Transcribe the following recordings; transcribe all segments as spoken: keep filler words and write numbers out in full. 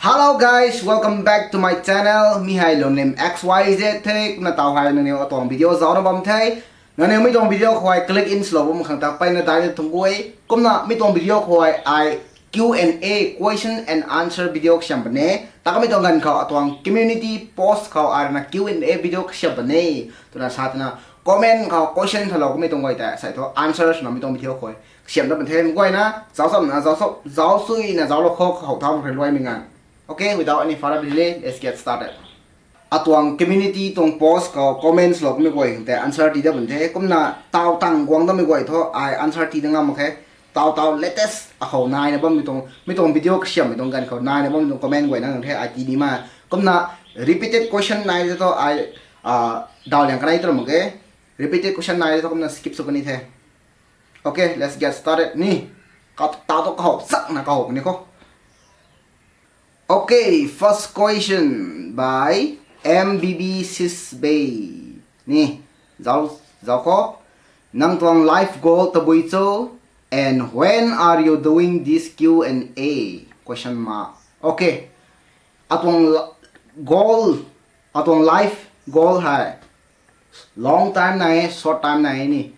Hello guys, welcome back to my channel. Mi hei Lunlim X Y Z the. Kumna taw hei nangniw atuang video zaucna bam the. Nangniw mi tuang video khou hei click in swlou bam khang ta peyna daina thungc guay. Kumna mi tuang video khou hei ai Q and A, question and answer video kasiam puni. Takamei tuang ganv khou atuang community post khou ai rui na Q and A video kasiam puni. Twna sa twna comment khou question thalou kamei tuang guay ta sai thu answer swna mi tuang video khou hei kasiam dat puni the. Mi guayna zauc cham na zauc cham, zauc sui na zauc lou khou how thau mak khe luaimei ngan. Okay, without any further delay, let's get started. Atuang community tuang post khou comments lou kamei guay khang tei answer tii dat puni the. Kumna taw tang guang damei guay thu ai answer tii dat ngam mak khe. Taw taw latest akhou naina bammei tuang, mi tuang video kasiammei tuang ganv khou naina bammei tuang comment guay nang the ai tii ni ma. Kumna repeated question nai tei thu ai daw liang kanei tw ram mak ge. Repeated question nai tei thu kumna skip sw puni the. Okay, let's get started ni. Kau taw tu kahow chakna kahow puni khou. Okay, first question by M B B Sisbay ni. Zauc, zauc khou. Nang tuang life goal tabui cho, and when are you doing this Q and A? Question mark. Okay. Atuang goal, atuang life goal hei long time nai, short time nai ni.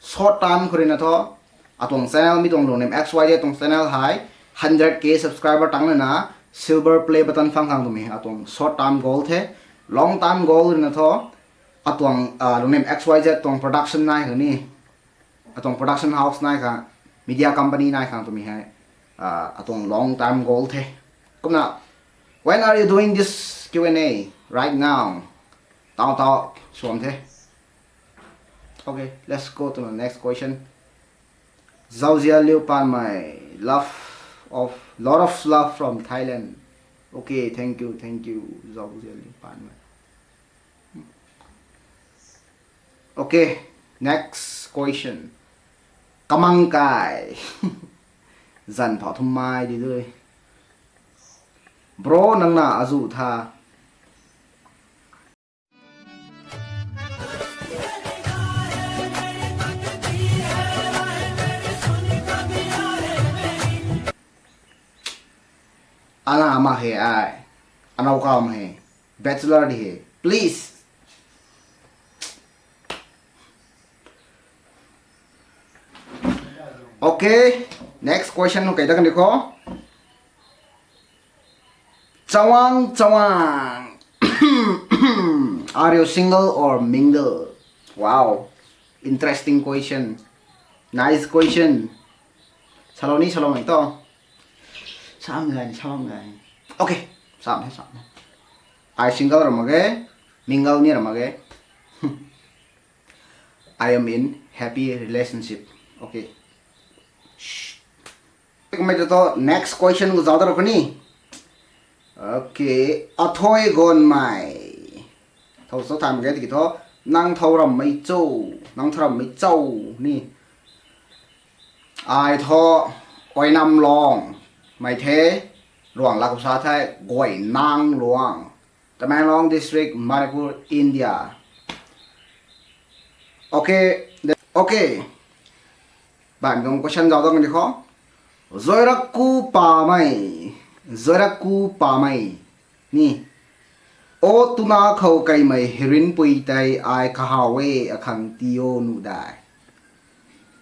Short time khou rui na thu atuang channel, mi tuang Lunlim X Y Z tuang channel hei hundred K subscriber tang lana silver play button phang khang twmei atuang short time goal the. Long time goal rui na thu atuang Lunlim X Y Z tuang production nai khang ni, atuang production house nai khang, media company nai khang twmei hei atuang long time goal the. Kumna, when are you doing this Q and A? Right now. Taw taw suam the. Okay, let's go to the next question. Zauzia Liu Panmei, love of, lot of love from Thailand. Okay, thank you, thank you, Zauzia Liu Panmei. Okay, next question. Kamang kai. Zan phau thum mai di dui. Bro, nang na azu tha. Ana ma he ai. Anau kam he. Bachelor di he. Please. Okay. Next question hou kei ta kan di khou. Chawang, Chawang. Are you single or mingle? Wow. Interesting question. Nice question. Salou ni, salou ni to. Sam gai, salou gai. Okay. Sam he, sam he. I single ram mak ge, mingle ni ram mak ge. I am in happy relationship. Okay. Shh. Kumei tu to next question khou zauc ta rou kani. Okay, Athoi Gonmei. Thow so tham ge tiki thu, nang thow rammei cho, nang thow rammei cho ni. Ai thu Oinam Long mei the, Ruang lak khou sa the, Guainang Luang, Tamenglong District, Manipur, India. Okay, the, okay. Ban tuang question zauc dang di khou. Zoirakku Pamei, Zoirakku Pamei ni. O tuna khou kaimei heroin pui tei ai kahaw e akhang ti o nu dai.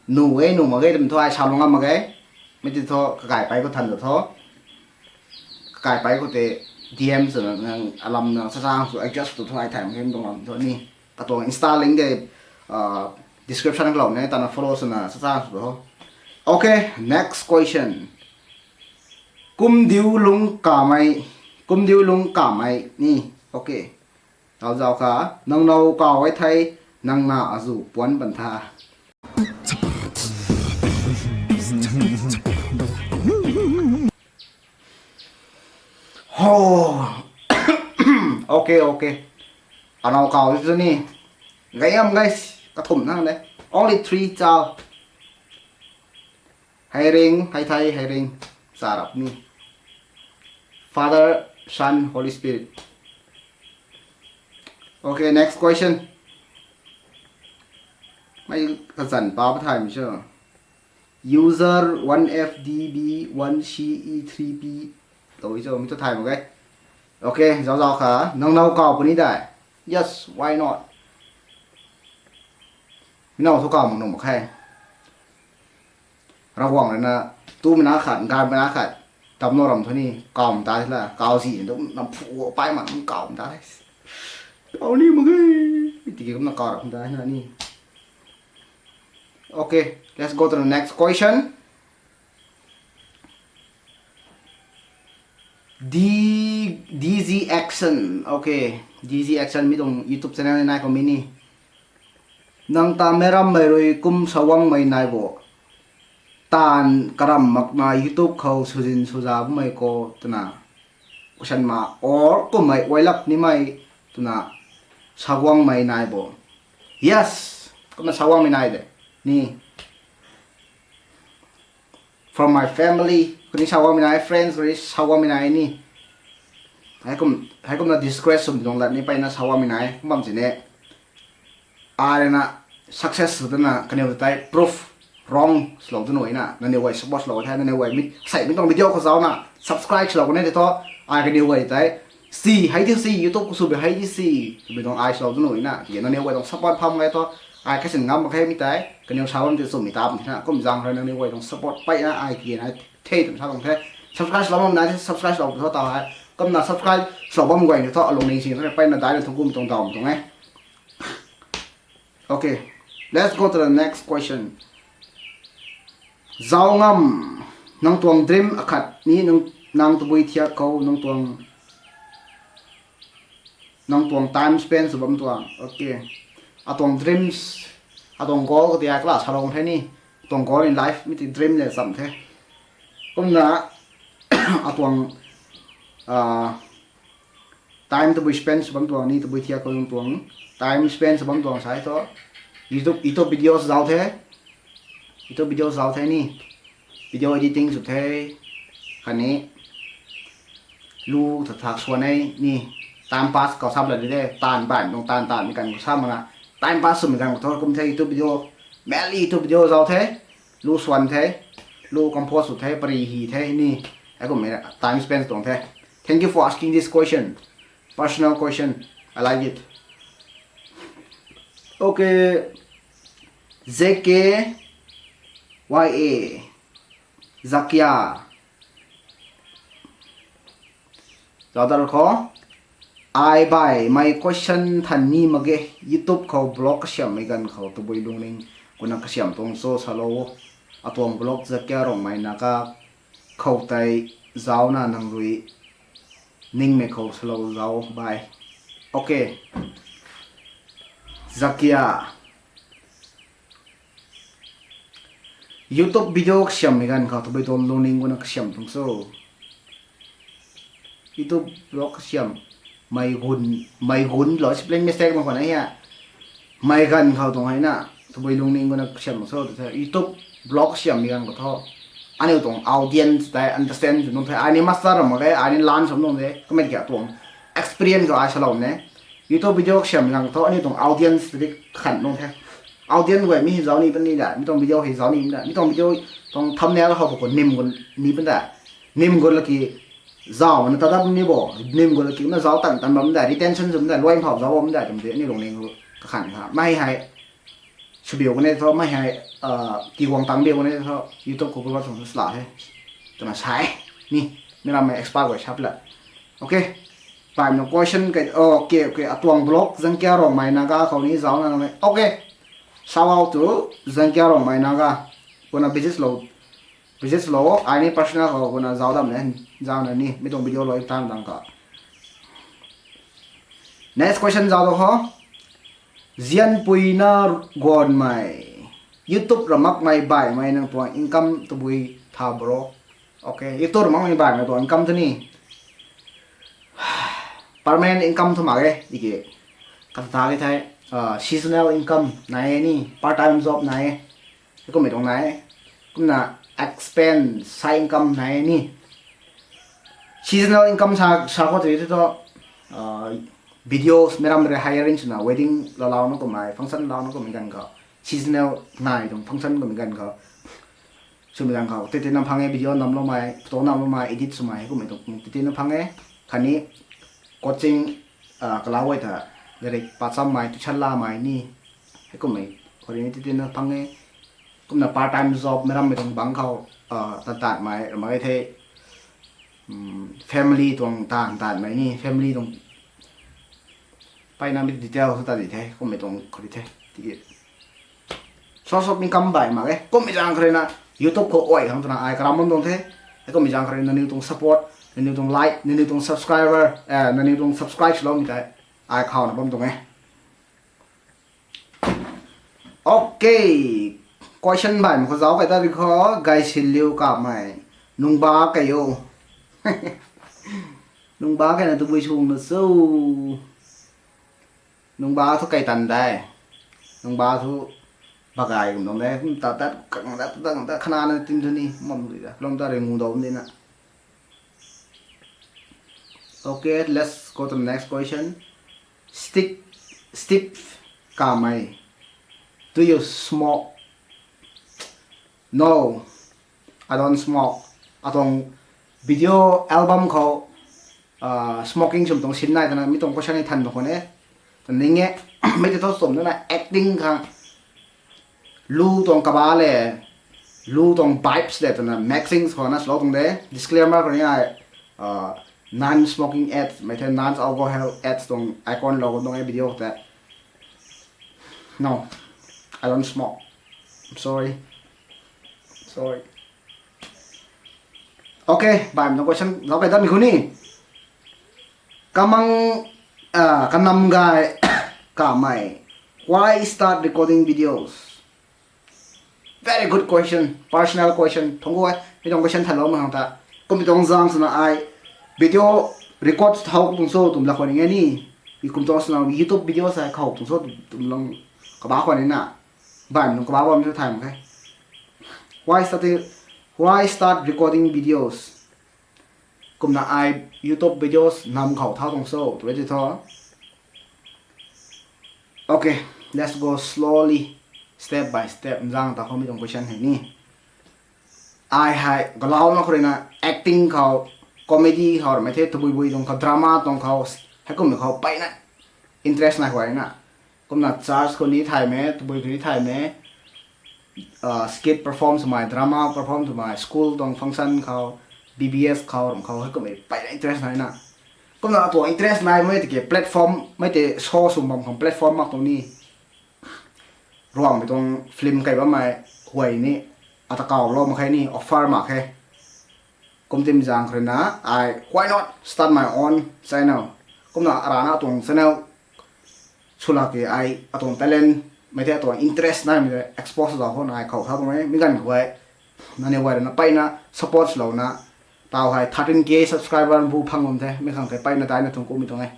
Nu e, nu mak ge, twmei thu ai sa lung ngam mak ge. Mi ti thu kakai pei khou than ta thu. Kakai pei khou tei D M swna nang alam na sa sang sw adjust tu thu ai thay mak ge, tuang lam thu ni. Katuang Insta link de, ah, description khou lou ne, tana follow swna sa sang sw tu. Okay, next question. Kumdiu Lung Kamei, Kumdiu Lung Kamei ni. Okay. Tau zauc kha, nang nau kaw e thei, nang na azu puan ban tha. Ho. Okay, okay. Anau kaw tu ni. Gayam guys, kathum na de. Only three chau. Hei ring, hei thei, hei ring. Charap ni. Father, Son, Holy Spirit. Okay, next question. Mei kazan pa pa thay mi cho. User one F D B one C E three P. Tabui cho mi tu thay mak ge. Okay, zau zau kha, nang now kaw puni dai. Yes, why not? Mi now thu kaw mak nuh mak khe. Ravguangc rui na, tu mi na khat, gan mi na khat, tam lo ram thu ni, kaw ta la, kaw si, tu nam phu pai mak, kaw ta. Kaw ni mak ge, tiki kumna kaw ram ta na ni. Okay, let's go to the next question. D, D Z Action. Okay, D Z Action mi tuang YouTube channel ni nai khou mi ni. Nang ta meic rammei rui kum saguangmei nai bo. Taanv karam makna YouTube khou suzin suza bammei khou twna. Question mark or kummei guaylap nimei twna saguangmei nai bo. Yes, kumna saguangmei nai de. Ni. From my family, kuni saguangmei nai, friends rui saguangmei nai ni. Heikum, heikumna disgrace swmei tuang lat ni mpeyna saguangmei nai, kum bam sini. Ai rui na success sw dana kaniw tei proof wrong swlou danu na, nangniw guay support swlou the, nangniw guay mi, sei mi tuang video khou zauna subscribe swlou kan e tei thu, ai kaniw guay tei, si, hei di si, YouTube khou sw bi hei di si, twmei tuang ai swlou danu na, tiki nangniw guay tuang support pham gai thu, ai kasin ngam mak khe mi tei, kaniw sa bam ti swmei ta bam the na, kum zaeng rui nangniw guay tuang support mpeyna ai ki na, the twna sa tuang the, subscribe swlou bam na, subscribe swlou thu ta hei, kumna subscribe swlou bam guay ni thu, alung ning sing thu, mpeyna daina thu kum tuang daw tuang e. Okay, let's go to the next question. Zau ngam, nang tuang dream akhat ni nang, nang tabui thiak khou, nang tuang, nang tuang time spend sw bam tuang. Okay. Atuang dreams, atuang goal khou tia kala salou the ni. Atuang goal in life mi ti dream le cham the. Kumna, atuang, ah, time tabui spend sw bam tuang ni, tabui thiak khou nang tuang time spend sw bam tuang sa e thu. YouTube, YouTube videos zau the. YouTube videos zau the ni. Video editing sw the. Khatni lu tha thak swan e ni. Time pass khou sap la di de. Taanv baih tuang taanv taanv mi kan khou sa makna, time pass swmei ganv khou thu kum the YouTube video. Mainly YouTube video zau the. Lu swan the. Lu compose sw the. Pary hy the ni. Heikum mei time spend tuang the. Thank you for asking this question. Personal question. I like it. Okay. Z K Y A. Zakia. Zaudat khou. Ai baihmei question than ni mak ge, YouTube khou vlog kasiamhmei ganv khou tabui lungning guna kasiamh tuang cho salou o. Atuang vlog Zakia Rongmei Naga khou tei zauna nang rui ningmei khou salou zau bai. Okay. Zakia. YouTube video kasiamhmei ganv khou tabui tuang lungning guna kasiamh tuang cho. YouTube vlog kasiamh mei gun, mei gun lo, spelling mistake mak khwan e hia. Mei ganv khou tuang hei na, tabui lungning guna kasiamh tuang cho, tu the YouTube vlog kasiamhmei ganv khou thu. Aniu tuang audience tei understand sw nung the, ai ni master ram mak ge, ai ni learn sw nung the, kamei kia tuang experience khou ai salou ne. YouTube video kasiamhmei ganv khou thu, aniu tuang audience tei khan nung the. Audience guay mi hei zau ni puni da, mi tuang video hei zau ni puni da, mi tuang video tuang thumbnail khou khou nim gun ni puni da. Nim gun laki zau na ta dap ni bo, nim gun laki na zau tan tan bam da, retention sw bam da, luai phau zau bam da, twmei tei aniu lungning kakhan tha. Mei hei, sw biu kane thu, mei hei, ah, tiguang tang biu kane thu, YouTube khou kum tuang sw sla the. Twna sa e, ni, mi rammei expert guay sap la. Okay. Time na question kei, okay, okay, atuang vlog Zakia Rongmei Naga khou ni zauna nang e. Okay. Shout out to Zakia Rongmei Naga. Kumna visit lou, visit lou, ai ni personal khou kumna zau dam ne, zauna ni, mi tuang video lou time dang kha. Next question zau dou ho. Zianpuina Gonmei. YouTube ra makmei baihmei nang tuang income tabui tha bro. Okay, YouTube ra makmei baihmei tuang income tu ni permanent income thu mak e, tiki kata tha ke thei, ah, seasonal income nai e ni, part time job nai e. Kummei tuang nai e. Kumna expense, side income nai e ni. Seasonal income sa, sa khou tei thu, ah, videos, meic ram rui hiring swna, wedding lou lou na kummei, function lou na kummei ganv khou. Seasonal nai tuang function kummei ganv khou. Twmei zaeng khou titi na phang e, video namloumei, photo namloumei, edit swmei kummei tuang titi na phang e. Khatni coaching, ah, kalau e ta, latrik pacham mei, tuition lamei ni, hei kummei khou rui ni titi na phang e. Kumna part time job mei rammei tuang bangc khou, ah, tan tatmei ramei the, um, family tuang tan tatmei ni, family tuang mpeyna mi detail sw ta di the, kummei tuang khou di the. Tiki source of income baih mak e. Kummei zaeng khou rui na YouTube khou ai khang twna ai karam bam tuang the. Hei kummei zaeng khou rui nangniw tuang support, nangniw tuang like, nangniw tuang subscriber, eh, nangniw tuang subscribe swloumei tei ai khou na bam tuang e. Okay. Question baihmei khou zauc kei ta di khou, Gaysinliu Kamei. Nungba kei o. Nungba kei na tabui sung na cho. Nungba thu kei tan de. Nungba thu bagay kum tuang de. Kum ta tat kang tat tat tat khana na tin thu ni mam lui da. Lom ta rui ngu dou di na. Okay, let's go to the next question. Stick, Steve Kamei. Do you smoke? No, I don't smoke. Atuang video album khou, ah, smoking sum tuang sin nai twna mi tuang question ni than mak khwan e. Tw ning e, mei tei thu sum na acting khang lu tuang kaba le, lu tuang vibes le twna mixing khou na swlou tuang de. Disclaimer khou ni ai, ah, non smoking ads, mei the non alcohol ads tuang icon lou tuang e video khou tei. No, I don't smoke. I'm sorry. Sorry. Okay, baihmei tuang question zauc kei datmei khou ni. Kamang, ah, Kanam Gay Kamei. Why start recording videos? Very good question. Personal question. Thangc gu e. Mi tuang question thanlou mak khang ta. Kum mi tuang zaeng swna ai video record thau tuang cho twmei lak khwan ning e ni. I kum tuang swna YouTube video sa khou tuang cho twmei lang kaba khwan ni na. Baihmei nung kaba bam thu thay mak khe. Why start, why start recording videos? Kumna ai YouTube videos nam khou thau tuang cho tw e ti thu. Okay, let's go slowly, step by step. Nzang ta khou mi tuang question hei ni. Ai hei galauna khou rui na acting khou, comedy khou ramei the, tabui bui tuang khou, drama tuang khou, hei kummei khou mpeyna interest nai huay na. Kumna church khou ni thaymei, tabui khou ni thaymei, ah, skit perform swmei, drama perform swmei, school tuang function khou, B B S khou, ram khou, hei kummei mpeyna interest nai na. Kumna atuang interest nai mei tiki platform, mei tei show sw bam khang platform mak tuang ni. Ruangmei tuang film kei bammei huay ni, ata kaulou mak khe ni, offer mak khe. Kum tim zaeng khou rui na, ai, why not start my own channel? Kumna arana atuang channel swlak ki ai atuang talent, mei tei atuang interest naimei tei expose zau khou na ai khou thau tuang e, mi ganv khou e. Nangniw guay rui na mpeyna support swlouna, tau hei thirteen K subscriber bu phang bam the, mi khang tei mpeyna daina tuang kummei tuang e.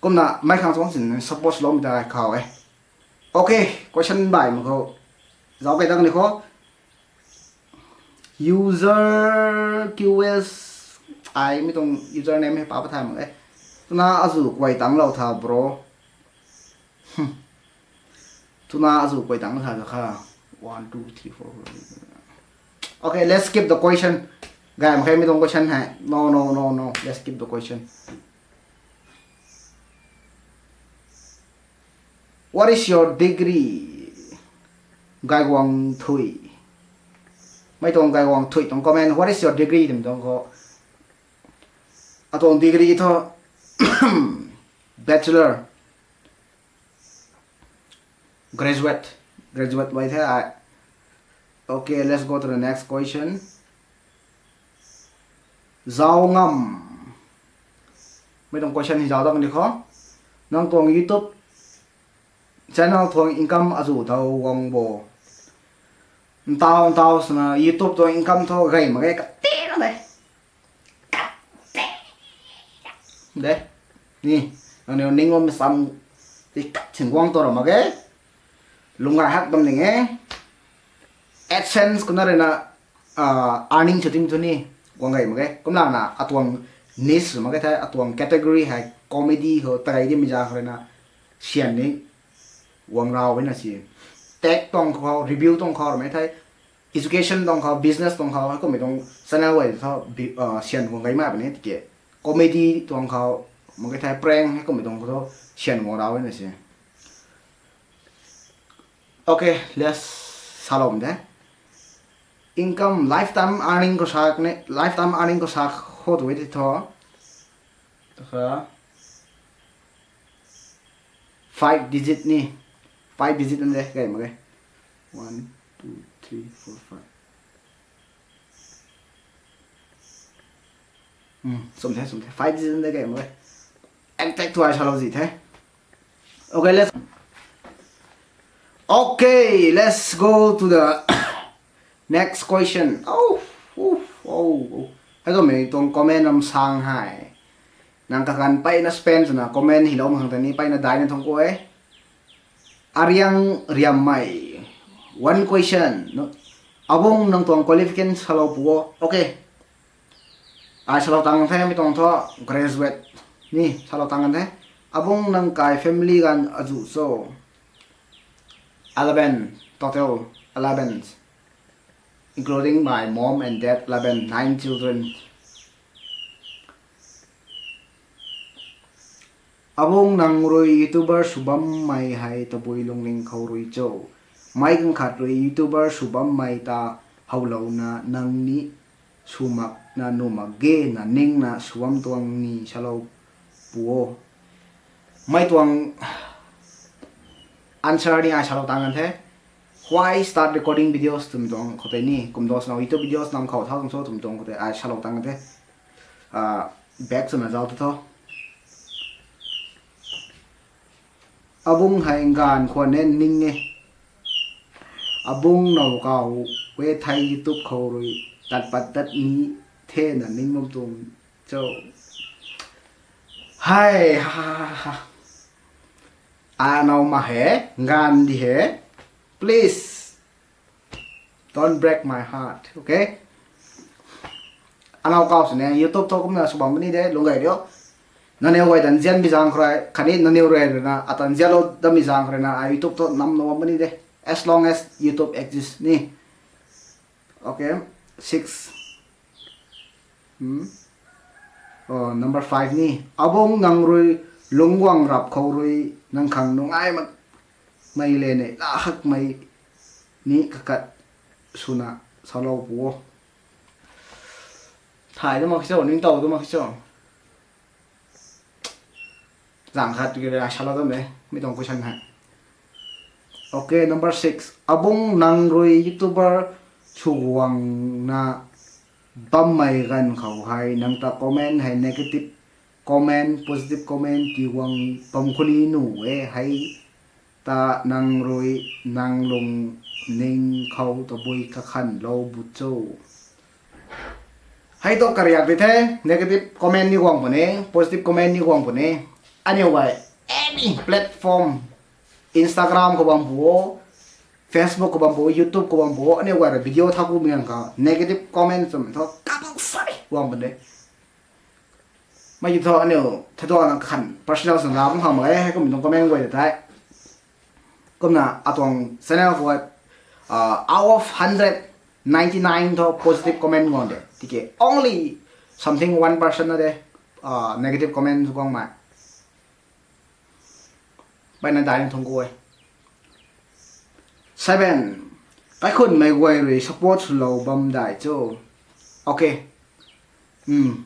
Kumna mei khang chuang sin support swloumei tei khou e. Okay, question baihmei khou zauc kei dang ni khou. User Q S, ai mi tuang username hei pa pa thay mak e. Twna azuh kuay tangclou tha, bro. Twna azuh kuay tangclou tha kha. One, two, three, four. Okay, let's skip the question. Gay mak khe mi tuang question hei. No, no, no, no. Let's skip the question. What is your degree? Gayguang Thui. Mei tuang Gayguang Thui tuang comment, what is your degree twmei tuang khou. Atuang degree thu bachelor, graduate, graduate luai the ai. Okay, let's go to the next question. Zau Ngam. Mei tuang question hei zauc dat kan di khou. Nang tuang YouTube channel tuang income azuh daw guang bo? Ntau ntau swna YouTube tuang income thu gay mak ge, kati na de. De. Ni, nangniw ning bam sam ti kat sing guang tou ra mak ge. Lung gay hak bam ning e. AdSense kumna rui na, ah, earning sw tim thu ni guang gay mak ge. Kumlana atuang niche mak ge the, atuang category hei comedy khou tagay dimei zaeng khou rui na syan ni guang rau e na si. Tech tuang khou, review tuang khou ramei the, education tuang khou, business tuang khou, hei kummei tuang channel guay thu bi- uh, syan guang gay mai puni tiki. Comedy tuang khou, mak khe thei prank, hei kummei tuang khou thu syan guang rau na se. Okay, let's salom de. Income, lifetime earning khou sa ni, lifetime earning khou sa khou tu ti thu. Takha five digit ni, five digit nande kai mak ge. One, two, three, four, five. Hmm, sum the, sum the. Five digit nande kai mak ge. Exact thu ai salou zi the. Okay, let's Okay, let's go to the next question. Oh, oh, oh, oh. Hei kummei tuang comment nam sang hei. Nang kakan peyna spend swna comment hilou mak khang ta ni peyna daina thangc ku e. Ariang Riammei. One question. No? Abung nang tuang qualification salou pu o. Okay. Ai salou tang the, mi tuang thu graduate ni salou tang the. Abung nang kai family ganv azuh cho? Eleven, total eleven, including my mom and dad, eleven, nine children. Abung nang rui YouTuber sw bammei hei tabui lungning khou rui cho? Meic ganv khat rui YouTuber sw bammei ta howlouna nang ni sw makna nuh mak ge na ningna sw bam tuang ni salou pu o. Mei tuang answer ni ai salou tang kan the. Why start recording videos twmei tuang khoutei ni, kum dosna YouTube videos nam khou thau tuang cho twmei tuang khoutei ai salou tang kan the. Ah, back swna zauc tu tho. Abung hei nganv khwan e ning e. Abung now kaw e thei YouTube khou rui tat pat tat ni thena ning bam tuang cho. Hei, ha, ha, ha, ha. Anow ma he, nganv di he. Please, don't break my heart, okay? Anow kaw sini YouTube thu kumna sw bam puni de, lung gay rio. Nangniw guay ta nzian mi zaeng khou rui, khatni nangniw rui ruina ata nzianlou dat mi zaeng khou ruina ai YouTube thu nam na bam puni de. As long as YouTube exists ni. Okay, six. Hmm? Oh, number five ni. Abung nang rui lungc guang rap khou rui nang khang nungai makmei le ne, la hakmei ni kakat swna salou pu o. Thay tu mak khe cho, ningtow tu mak khe cho. Zaeng khat tu ki rui ai salou dam e, mi tuang question hei. Okay, number six. Abung nang rui YouTuber sw guangna bammei ganv khou hei nang ta comment hei negative comment, positive comment ti guang bam khou ni nuh e hei ta nang rui nang lungning khou tabui kakhanlou bu cho? Hei tu kariak di the, negative comment ni guang puni, positive comment ni guang puni. Aniu guay any platform, Instagram khou bam pu o, Facebook khou bam pu o, YouTube khou bam pu o, aniu guay rui video tha ku miang khou negative comment swmei thu compulsory guang puni. Mei thu aniu thei tuang na khan personal swna lam khang mak e, hei kum tuang comment guay ta thei. Kumna atuang channel khou, uh, out of hundred, ninety nine thu positive comment guang de. Tiki only something one percent na de, uh, negative comment guangmei. Baina daina thangc ku e. Seven. Kaikhunmei guay rui support swlou bam dai cho? Okay. Hmm.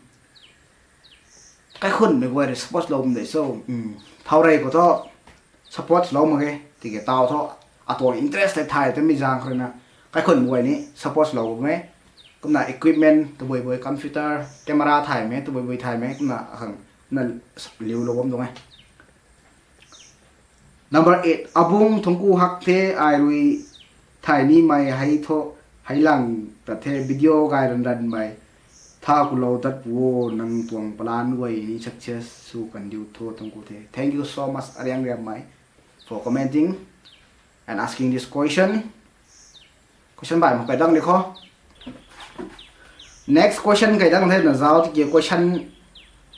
Kaikhunmei guay rui support lou bam dai cho? Hmm. Thow rey khou thu support swlou mak ge. Tiki taw thu atuang interest tei thay tei mi zaeng khou ruina kaikhunmei guay ni support swlou bam e. Kumna equipment tabui bui, computer, camera thaymei, tabui bui thaymei, kumna akhang na liulou bam tuang e. Number eight. Abung thangc ku hak the, ai rui thay nimei hei thu, hei lang tat the, video gay ranranmei tha kulou tat pu o, nang tuang plan guay ni success sw kandiu tho, thangc ku the. Thank you so much, Ariang Riammei, for commenting and asking this question. Question baih mak kai dang di kho. Next question kai dang the na zauc tiki question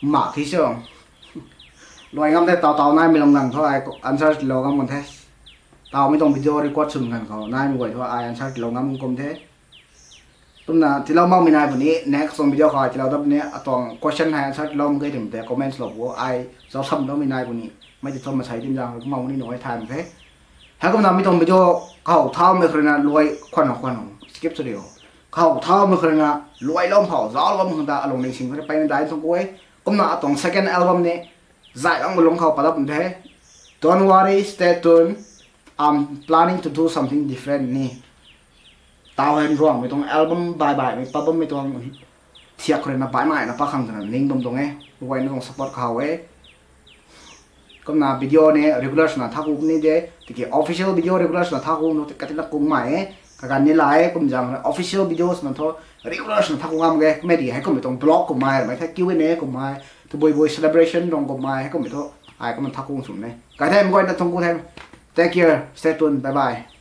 mak khe cho. Luai ngam the, taw taw naimei lung nang thu ai answer tilou ngam kan the. Tawmei tuang video record swmei ganv khou naimei guay thu ai answer tilou ngam kum the. Kumna tilou makmei nai puni, next tuang video khou tilou dat puni, atuang question hei answer tilou mak ge twmei tei comments lou pu, ai zauc samloumei nai puni, mei ti thu masei timzaeng rui kumna ni nunc e thay mak khe. Heikumna mi tuang video kahow thaumei khou rui na luai khwan khwan skip sw rio. Kahow thaumei khou rui na luailou phou zauc bam khang ta alung ningsing khou rui peyna dai tuang ku e. Kumna atuang second album ni zay bangmei lungc khou pat dat pun the. Don't worry, stay tuned. I'm planning to do something different ni. Tau hei Ruangmei tuang album baih baihmei pat bammei tuang thiak khou rui na baihmei na pat khang twna ning bam tuang e. Guayna tuang support kahow e. Kumna video ni regular swna thaku ni de, tiki official video regular swna thaku nu katina kungmei e. Kaganv ni la e, kum zaeng rui official videos na thu regular swna thaku ngam ge. Kummei di hei kummei tuang vlog kummei, mei the Q and A kummei, tabui bui celebration tuang kummei, hei kummei thu ai kumna thaku sw ne. Kai the, mei guayna tuang ku the. Take care, stay tuned, bye bye.